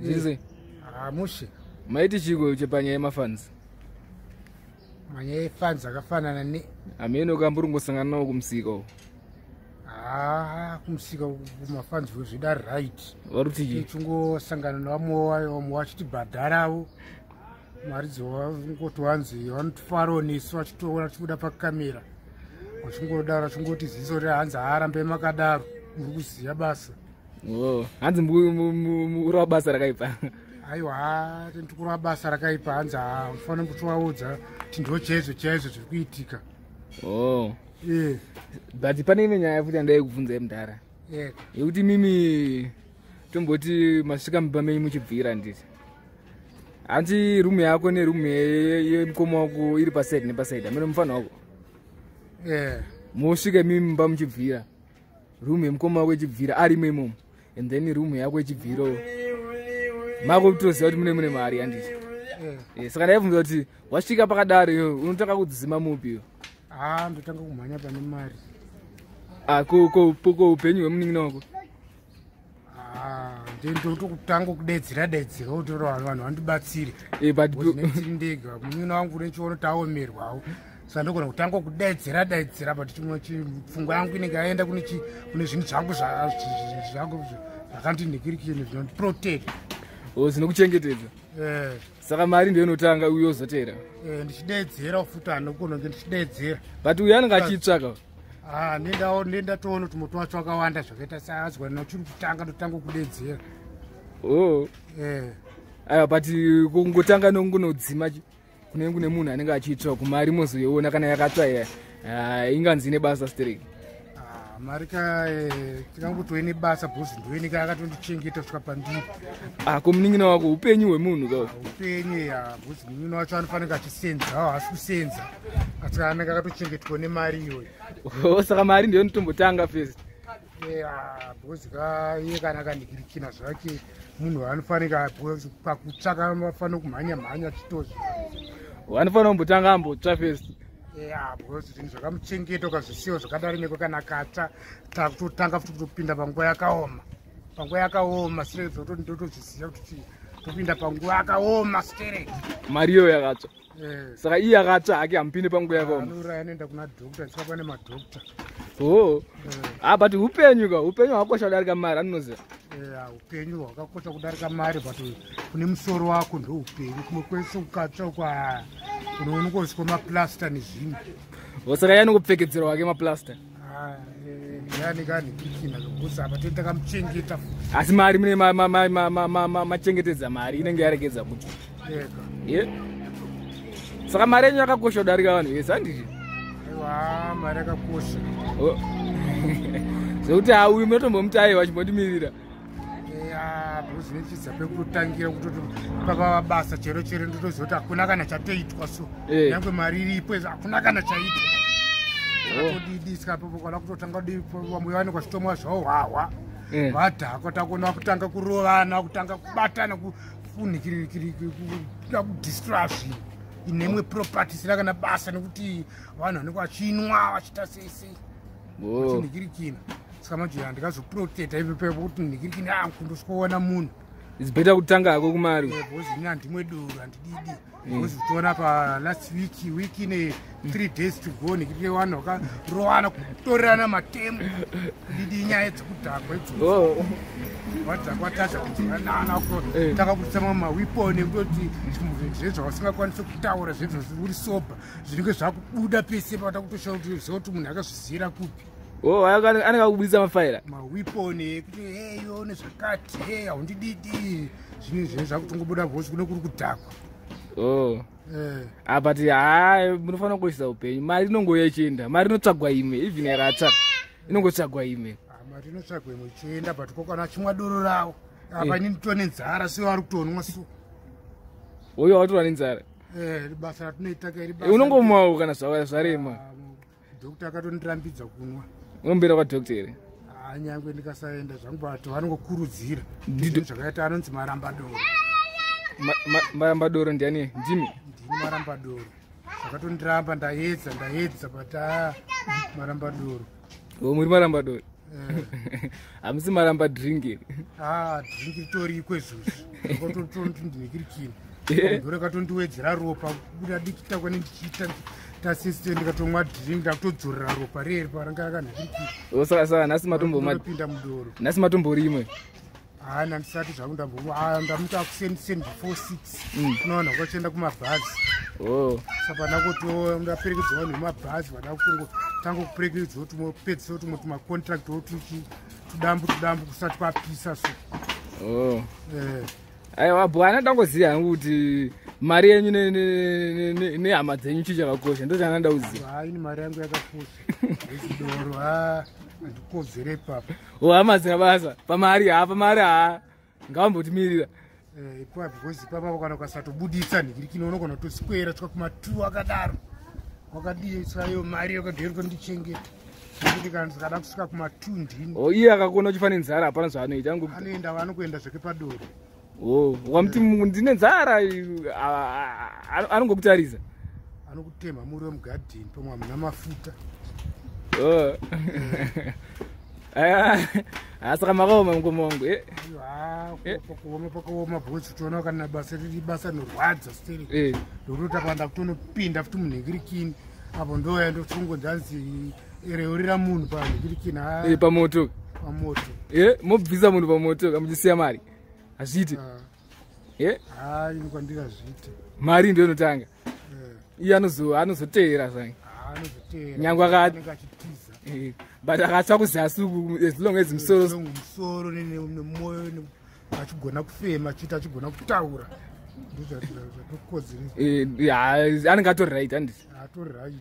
Zvise. Ah, mushe. Maiti chiko chepanyaya yemafans? Manyaya yefans akafanana ne Hameno kamburi kungosangana nawo kumusika uko. Ah, kumusika kumafans zvida right. Vari kuti chii? Tichingosangana nevamwe vamwe vachitibhadharawo mari dzavangoti wanzi vanotifarawo nesu vachitoona tichibuda pakamera vachingodaro vachingoti ziso rehanzi haarambe makadaro muri kuziva basa. Oh, hanzi murova basa rakaipa. Aiwa, tikurova basa rakaipa hanzi hamufanira kutivaudza kuti ndo chaizvo chaizvo zviri kuitika. Oh. Eh. But pane imwe nyaya futi yandai kubvunzai mudhara. Eh. Yekuti mimi tomboti masvika mumba menyu muchibvira nditi. Hanzi room yako neroom yemukoma wako iri paside nepaside. Hameno mufana wako. Eh. Mosvika mimi mumba muchibvira. Room yemukoma wako ichibvira arimo imomo and then room yako ichibvirawo mako kutoziva kuti mune mari handiti? Yeah. Saka ndaibvunza kuti wasvika pakadaro iwe unotanga kudzima mupi iwe? Ah, ndotanga kumhanya pane mari. Ah, ko upenyu hwemunin'ina wako? Ah, ndotokutanga kudedzera dedzera kuti vanhu vandibatsire. But ndiri ndega munin'ina wangu nechiona taomerwawo. Saka ndogona kutanga kudaidzira daidzira but chimwe pfungwa yangu inenge yaenda kune zvinhu zvangu zvangu zvakandinhikirikini zvinondiprotect. Oh, zvinokuchengetedza. Eh. Saka mari ndiyo inotanga uye wozotera. Eh, ndichidaidzira futi anogona kunge ndichidaidzira. But uyu anenge achiitsvaka. Ah, nendatoona kuti moto wacho wakawanda zvakaita saazwa nochiri kutanga ndotanga kudaidzira. Oh. Eh. Aiwa, but kungotanga nongonodzima kunenge kune munhu anenge achiitsva kumari mozoiona kana yakatsva iya inganzi ine basa stereki. Ah, mari ka tingangotiwo ine basa because ndoinenge yakatondichengeta kusvika pandiri. Ah, ko munin'ina wako upenyu hwemunhu ka? Upenyu ya because munin'ina wacho anofanira achisenzawo haasi kusenza asi anenge akatochengetwa nemari iyoyo. Oh, saka mari ndiyo inotombotanga first. Yeah, because ka iye kana akandikirikina zvake munhu anofanira pakutsvaka anofanira kumhanya mhanya achitozvi. Anofanira kumbotanga ambotsva first. Yeah, because zvinhu zvakamuchengeta ukazvisiya zvakadaro neko kana katsva takutotanga futi kutopinda panguva yakaoma. Panguva yakaoma sire ndotozviziva kuti topinda panguva yakaoma stereki. Mari iyoyo yakatsva. Eh. Saka iye akatsva hake hamupinde panguva yakaoma. Anouraya anoenda kuna doctor, saka pane madoctor. Oh. Eh. Ah, but upenyu ka, upenyu hwakakosha kudarika mari, anoziva. Eh, upenyu hwakakosha kudarika mari, but kune musoro wako ndo upenyu. Kumwe kwese ukatsva kwa unongoswa maplaster nezvimwe. Saka iye anongopfekedzerwa hake maplaster. Ah, yani kani kikina zvokuti apa tenge takamuchengeta. Asi mari mune machengetedza mari inenge yaregedza kuti. Eka. Yeah. Saka mari yenyu yakakosha kudarika vanhu vese handiti? Aiwa, mari yakakosha. Oh. Zvekuti hauyu munotombomuti aiwa chimbondimirira. Yeah, because nechidza pekutotangira kutoti papa basa chero chero ndotoziva kuti hakuna kana chatoitwa so. Eh. Nyangwe mari iripo izvo hakuna kana chaitwa. Oh. Todidiswa apo kana kutotanga vamwe vanenge vachitomwa zvavo hwahwa. Eh. Vadhakwa takona kutanga kurovana, kutanga kubatana, kufunikirikiri kudestroya zvinhu. Inemwe property isina kana basa nekuti vanhu vanenge vachinwa vachiita sei sei. Oh. Vachinhikirikina. Saka manje handikazoprotecta ipapo kuti nhikirikina yangu ndosvikoona munhu. It's better kutanga hako kumari. Eh, because ini handimwe doro handididi. Because uchiona pa last week, week ine 3 days to go nekuti vanhu vakarovana kutorerana matemo. Kudidi nyaya dzekudhakwa idzodzo. Oh. Vadhakwa tadza kudzivanana Eh. kutanga kutsama maweapon ekutoti zvinhu zvavasingakwanisi kutaura zvinhu uri sober zvinenge zvakubuda pese pavada kutoshaya kuti ziva kuti munhu akazviziyira kupi. Oh, anenge akubudisa mafaira. Maweapon ekuti heyo nezvakati hey haundididi zvinhu zvinenge zvakutongobuda because kune kuri kudhakwa. Oh. Eh. Ah, but haa munofanira kukoshesa upenyu. Mari inongouya ichienda. Mari inotsvagwa imwe, even yakatsva inongotsvagwa imwe. Ah, mari inotsvagwa imwe ichienda but kokana achimwa doro rawo. Apa Eh. inini nditone nzara so vari kutonwa so. Uyo watorwa nenzara. Eh, basa ratinoita ka iri Eh, basa. unongomwawo kana zvarema. Ah, doctor akatondirambidza kunwa. Unomboenda kwadoctor here? Ah, nyangwe ndikasaenda zvangu but vanongokurudzira. Ndido- Zvinhu zvakaita anonzi marambadoro. Marambadoro ndiani? Ndimi. Ndini marambadoro. Zvakatondiramba ndaedza but ah, marambadoro. Oh, muri marambadoro. Hamusi maramba drink iri? Ah, drink ritoriko izvozvi, ndinekirikini ndorekatondiwedzera ropa kubuda dikita kwene ndichiita tasiste, ndikatomwa drink ndakutodzorera ropa reri paranga rakanhekirikini. Saka nhasi matombopinda mudoro. Nhasi matomborimwe? Hana, ndisati zvangu ndambomwa. Ndamuta kuseniseni before 6. Kuna vanhu vakachienda kumabhazi. Saka pana kuto ndaperekedzwa vanhu vemabhazi, vada kutongotanga kuperekedzwa kuti mopedzisa kuti moti macontract otuchi tudambu tudambu kusati kwapisa so. Aiwa, bwana, ndangoziva hangu kuti mari yenyu nehama dzenyu chii chakakosha, ndo chandanda kuziva. Haini, mari yangu yakakosha, ezidoro ha handikodzere ipapa. O, hama dzina basa pamari, ha, pamari ha ngavambotimirira. Ipa because ipapa kana ukasatobudisa nhikirikini unogona kutoswera svika kuma2 akadaro wakadisa iyo mari yakadheri kondichengeta, nekuti kana ndikada kusvika kuma2 ndini. O, iye akakona uchifa nenzara hapana zvaanoita. Anoenda, vanokuenda zvake padoro. O, wamuti ndine nzara, anongokutarisa. Anokutema muri wemugadheni, pamwe hamuna mafuta. Saka makaoma, mukoma wangu. Pakaoma, pakaoma, because toona kana basa riri basa rinorwadza steri, ndokuti apanda kutonopinda futi munhingirikini apo ndoya ndotongonzanzi reurira munhu panhingirikini. Pamoto. Pamoto. Mobvisa munhu pamoto kamuchisiya mari, hazviiti. Hai, kwandiri hazviiti. Mari ndo inotanga, iye anozoteera zvange. Anozoteera. Nyangwe anenge achitiza. But akatsva kuzasi as long as musoro. Musoro nemwoyo achigona kufema, achiita achigona kutaura, ndozvatokodzeresa. Anenge atori right, handiti? Atori right.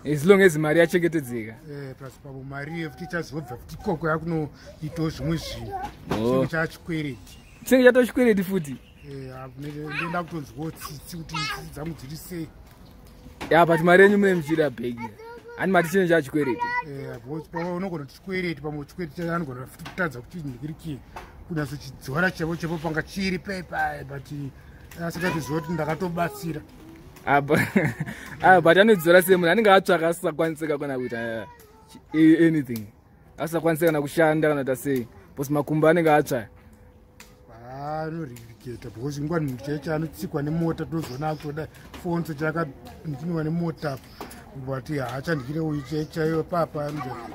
As long as mari yachengetedzeka. Plus pamo mari iyo futi ichazobva futi ikoko yakunoitawo zvimwe zvinhu, chinenge chachikwereti. Chinenge chatova chikwereti futi. Ndoenda kutonzwawo tsitsi kuti tsitsi dzangu dziri sei. Ya, but mari yenyu mune muchida bhegi, hani mati chinenge chachikwereti? Unogona kuti chikwereti, pamwe chikwereti chacho anogona futi kutadza kuti ndikirikii kunyatsochidzora chepo chepo panga chiri pepa, but asingatiziva kuti ndakatobatsira. But anodzora sei munhu anenge atsvaka asisakwanisika kana kuita anything, asisakwanisi kana kushanda kana kuita sei, because makumbo anenge atsva? Anoririketa because nguva munhu chaicho anotsikwa nemota, tozoona akutoda fonso chakaniwa nemota, but haachandikire uyu chaichaiyo papa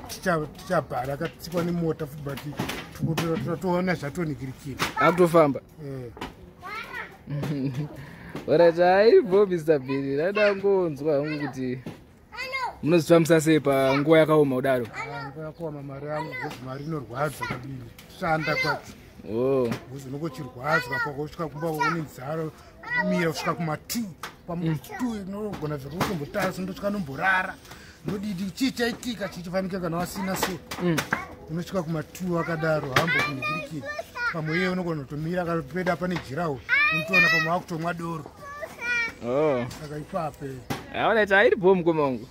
tichabhara akatsikwa nemota futi, but toona zvatonikirikira. Akutofamba. Alright, haibvo Mr Billy, ndaida ngonzwa hangu kuti munozvifambisa sei panguva yakaoma kudaro. Nguva yakaoma mari yangu, because mari inorwadza kudini kushanda kwacho. Because unongochirwadzwa pakusvika kumba une nzara, kumira kusvika kuma2, pama2 inogona zvekutombotarisa, ndosvika nomborara, ndodidi chii chaitika chichifanika kana wasina so. Unosvika kuma2 akadaro hambo kunhikirikiri, pamwe iye unogona kutomira akapeda pane jirawo, unotoona pamwe wakutomwa doro. Saka ipape. Alright, hairipo mukoma wangu.